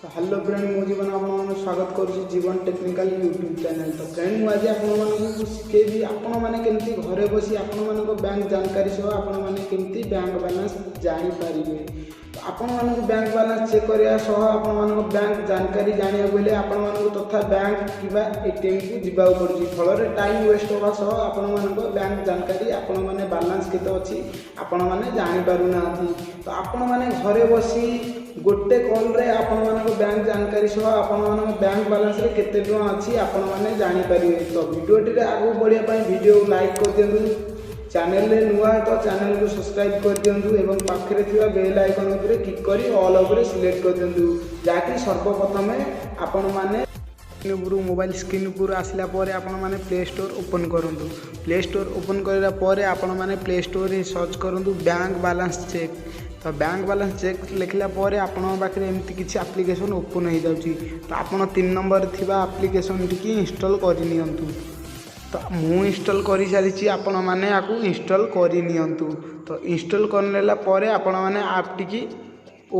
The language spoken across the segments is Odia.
ହ୍ୟାଲୋ ଫ୍ରେଣ୍ଡ, ମୁଁ ଜୀବନ ଆପଣମାନଙ୍କୁ ସ୍ୱାଗତ କରୁଛି ଜୀବନ ଟେକ୍ନିକାଲ ୟୁଟ୍ୟୁବ୍ ଚ୍ୟାନେଲ୍। ତ ଫ୍ରେଣ୍ଡ, ମୁଁ ଆଜି ଆପଣମାନଙ୍କୁ ଶିଖେଇବି ଆପଣମାନେ କେମିତି ଘରେ ବସି ଆପଣମାନଙ୍କ ବ୍ୟାଙ୍କ ଜାନକାରୀ ସହ ଆପଣମାନେ କେମିତି ବ୍ୟାଙ୍କ ବାଲାନ୍ସ ଜାଣିପାରିବେ। ତ ଆପଣମାନଙ୍କୁ ବ୍ୟାଙ୍କ ବାଲାନ୍ସ ଚେକ୍ କରିବା ସହ ଆପଣମାନଙ୍କ ବ୍ୟାଙ୍କ ଜାନକାରୀ ଜାଣିବାକୁ ହେଲେ ଆପଣମାନଙ୍କୁ ତଥା ବ୍ୟାଙ୍କ କିମ୍ବା ଏଟିଏମ୍କୁ ଯିବାକୁ ପଡ଼ୁଛି। ଫଳରେ ଟାଇମ୍ ୱେଷ୍ଟ ହେବା ସହ ଆପଣମାନଙ୍କ ବ୍ୟାଙ୍କ ଜାନକାରୀ, ଆପଣମାନେ ବାଲାନ୍ସ କେତେ ଅଛି, ଆପଣମାନେ ଜାଣିପାରୁନାହାନ୍ତି। ତ ଆପଣମାନେ ଘରେ ବସି ଗୋଟେ କଲ୍ରେ ଆପଣମାନଙ୍କ ବ୍ୟାଙ୍କ ଜାନକାରୀ ସହ ଆପଣମାନଙ୍କ ବ୍ୟାଙ୍କ ବାଲାନ୍ସରେ କେତେ ଟଙ୍କା ଅଛି ଆପଣମାନେ ଜାଣିପାରିବେ। ତ ଭିଡ଼ିଓଟିରେ ଆଗକୁ ବଢ଼ିବା ପାଇଁ ଭିଡ଼ିଓକୁ ଲାଇକ୍ କରିଦିଅନ୍ତୁ, ଚ୍ୟାନେଲରେ ନୂଆ ତ ଚ୍ୟାନେଲକୁ ସବସ୍କ୍ରାଇବ୍ କରିଦିଅନ୍ତୁ ଏବଂ ପାଖରେ ଥିବା ବେଲ୍ ଆଇକନ୍ ଉପରେ କ୍ଲିକ୍ କରି ଅଲ୍ ଉପରେ ସିଲେକ୍ଟ କରିଦିଅନ୍ତୁ, ଯାହାକି ସର୍ବପ୍ରଥମେ ଆପଣମାନେ ଉପରୁ ମୋବାଇଲ ସ୍କ୍ରିନ୍ ଉପରୁ ଆସିଲା ପରେ ଆପଣମାନେ ପ୍ଲେ ଷ୍ଟୋର୍ ଓପନ୍ କରନ୍ତୁ। ପ୍ଲେ ଷ୍ଟୋର୍ ଓପନ୍ କରିଲା ପରେ ଆପଣମାନେ ପ୍ଲେ ଷ୍ଟୋର୍ରେ ସର୍ଚ୍ଚ କରନ୍ତୁ ବ୍ୟାଙ୍କ ବାଲାନ୍ସ ଚେକ୍। ତ ବ୍ୟାଙ୍କ ବାଲାନ୍ସ ଚେକ୍ ଲେଖିଲା ପରେ ଆପଣଙ୍କ ପାଖରେ ଏମିତି କିଛି ଆପ୍ଲିକେସନ୍ ଓପନ୍ ହୋଇଯାଉଛି। ତ ଆପଣ 3 ନମ୍ବରରେ ଥିବା ଆପ୍ଲିକେସନ୍ଟିକି ଇନଷ୍ଟଲ୍ କରିନିଅନ୍ତୁ। ତ ମୁଁ ଇନଷ୍ଟଲ୍ କରିସାରିଛି, ଆପଣମାନେ ଆକୁ ଇନଷ୍ଟଲ୍ କରିନିଅନ୍ତୁ। ତ ଇନଷ୍ଟଲ୍ କରିନେଲା ପରେ ଆପଣମାନେ ଆପ୍ଟିକି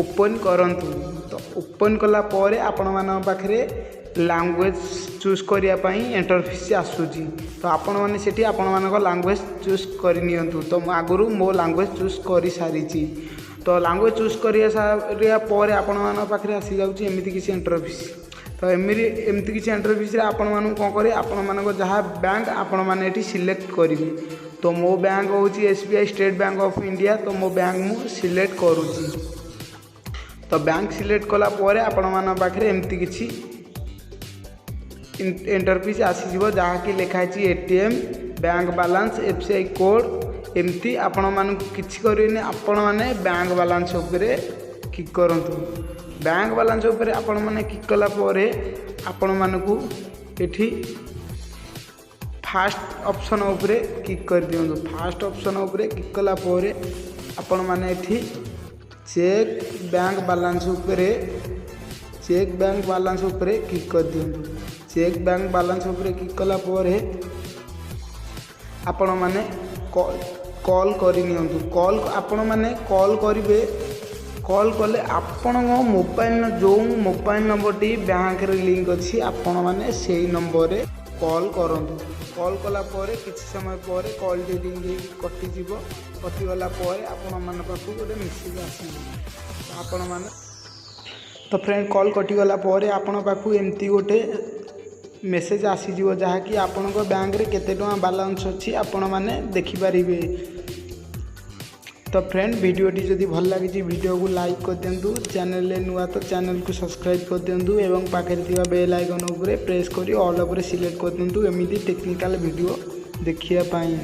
ଓପନ୍ କରନ୍ତୁ। ତ ଓପନ୍ କଲା ପରେ ଆପଣମାନଙ୍କ ପାଖରେ ଲାଙ୍ଗୁଏଜ୍ ଚୁଜ୍ କରିବା ପାଇଁ ଇଣ୍ଟରଫେସ୍ ଆସୁଛି। ତ ଆପଣମାନେ ସେଠି ଆପଣମାନଙ୍କ ଲାଙ୍ଗୁଏଜ୍ ଚୁଜ୍ କରିନିଅନ୍ତୁ। ତ ମୁଁ ଆଗରୁ ମୋ ଲାଙ୍ଗୁଏଜ୍ ଚୁଜ୍ କରିସାରିଛି। ତ ଲାଙ୍ଗୁଏଜ୍ ଚୁଜ୍ କରିବା ସାରିବା ପରେ ଆପଣମାନଙ୍କ ପାଖରେ ଆସିଯାଉଛି ଏମିତି କିଛି ଇଣ୍ଟରଫେସ୍। ତ ଏମିତି କିଛି ଇଣ୍ଟରଫେସ୍ରେ ଆପଣମାନଙ୍କୁ କ'ଣ କରିବେ? ଆପଣମାନଙ୍କ ଯାହା ବ୍ୟାଙ୍କ ଆପଣମାନେ ଏଠି ସିଲେକ୍ଟ କରିବେ। ତ ମୋ ବ୍ୟାଙ୍କ ହେଉଛି SBI, state bank of India. ତ ମୋ ବ୍ୟାଙ୍କ ମୁଁ ସିଲେକ୍ଟ କରୁଛି। ତ ବ୍ୟାଙ୍କ ସିଲେକ୍ଟ କଲା ପରେ ଆପଣମାନଙ୍କ ପାଖରେ ଏମିତି କିଛି ଇଣ୍ଟରଫେସ୍ ଆସିଯିବ, ଯାହାକି ଲେଖା ହେଇଛି ATM, bank balance, FCI code. ଏମିତି ଆପଣମାନଙ୍କୁ କିଛି କରିବେନି, ଆପଣମାନେ ବ୍ୟାଙ୍କ ବାଲାନ୍ସ ଉପରେ କ୍ଲିକ୍ କରନ୍ତୁ। ବ୍ୟାଙ୍କ ବାଲାନ୍ସ ଉପରେ ଆପଣମାନେ କ୍ଲିକ୍ କଲା ପରେ ଆପଣମାନଙ୍କୁ ଏଠି ଫାଷ୍ଟ ଅପସନ୍ ଉପରେ କ୍ଲିକ୍ କରିଦିଅନ୍ତୁ। ଫାଷ୍ଟ ଅପସନ୍ ଉପରେ କ୍ଲିକ୍ କଲା ପରେ ଆପଣମାନେ ଏଠି ଚେକ୍ ବ୍ୟାଙ୍କ ବାଲାନ୍ସ ଉପରେ କ୍ଲିକ୍ କରିଦିଅନ୍ତୁ। ଚେକ୍ ବ୍ୟାଙ୍କ ବାଲାନ୍ସ ଉପରେ କ୍ଲିକ୍ କଲା ପରେ ଆପଣମାନେ କଲ୍ କରିନିଅନ୍ତୁ। କଲ୍ ଆପଣମାନେ କଲ୍ କରିବେ। କଲ୍ କଲେ ଆପଣଙ୍କ ମୋବାଇଲ, ଯେଉଁ ମୋବାଇଲ ନମ୍ବରଟି ବ୍ୟାଙ୍କରେ ଲିଙ୍କ ଅଛି, ଆପଣମାନେ ସେଇ ନମ୍ବରରେ କଲ୍ କରନ୍ତୁ। କଲ୍ କଲା ପରେ କିଛି ସମୟ ପରେ କଲ୍ଟି ରିଙ୍ଗ ହେଇକି କଟିଯିବ। କଟିଗଲା ପରେ ଆପଣମାନଙ୍କ ପାଖକୁ ଗୋଟେ ମେସେଜ୍ ଆସିବ। ଆପଣମାନେ ତ ଫ୍ରେଣ୍ଡ, କଲ୍ କଟିଗଲା ପରେ ଆପଣଙ୍କ ପାଖକୁ ଏମିତି ଗୋଟେ ମେସେଜ୍ ଆସିଯିବ, ଯାହାକି ଆପଣଙ୍କ ବ୍ୟାଙ୍କରେ କେତେ ଟଙ୍କା ବାଲାନ୍ସ ଅଛି ଆପଣମାନେ ଦେଖିପାରିବେ। ତ ଫ୍ରେଣ୍ଡ, ଭିଡ଼ିଓଟି ଯଦି ଭଲ ଲାଗିଛି, ଭିଡ଼ିଓକୁ ଲାଇକ୍ କରିଦିଅନ୍ତୁ। ଚ୍ୟାନେଲରେ ନୂଆ ତ ଚ୍ୟାନେଲକୁ ସବସ୍କ୍ରାଇବ୍ କରିଦିଅନ୍ତୁ ଏବଂ ପାଖରେ ଥିବା ବେଲ୍ ଆଇକନ୍ ଉପରେ ପ୍ରେସ୍ କରି ଅଲ୍ ଉପରେ ସିଲେକ୍ଟ କରିଦିଅନ୍ତୁ ଏମିତି ଟେକ୍ନିକାଲ୍ ଭିଡ଼ିଓ ଦେଖିବା ପାଇଁ।